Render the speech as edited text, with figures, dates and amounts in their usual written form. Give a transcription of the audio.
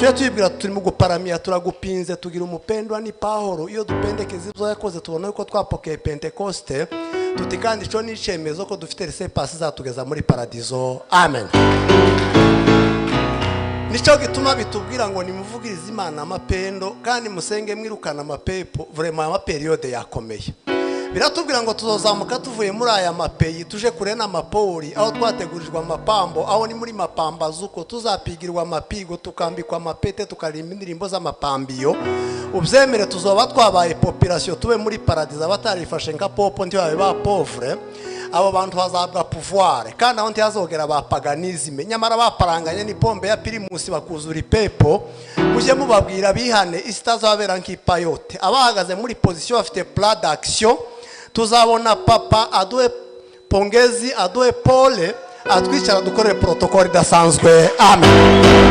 Tujye tuyibwira turi mu guparamiya, turagupinze, tugira umupendwa ni Pahoro. Iyo dupendekeza ibyo yakoze, tubona yuko twapokeye Pentekoste, tuti kandi ico ni icemezo ko dufite laissez-passer izatugeza muri paradizo. Amen. Nicyo gituma bitubwira ngo nimuvugirize Imana amapendo kandi musenge mwirukana amapepo. Vraiment, ama périodes yakomeye. Biratubwira ngo tuzozamuka tuvuye muri aya mapeyi, tuje kure n'amapori, aho twategurijwe amapambo, aho ni muri mapambazuko, tuzapigirwa amapigo, tukambikwa amapete, tukaririmba indirimbo z'amapambiyo. Ubyemere, tuzoba twabaye population, tube muri paradizo. Abatarifashe nka popo ntibabe ba pauvre. Abo bantu bazabwa pouvoir, kandi aho ntihazogera ba paganisme. Nyamara baparanganye n'ipombe ya Primus, bakuzura ipepo. Mujye mubabwira bihane, isi itazabera nk'ipayote. Abahagaze muri position bafite plan d'action. Tuzabona papa aduhe pongezi, aduhe pole, atwicara, dukorere protocole idasanzwe. Amen.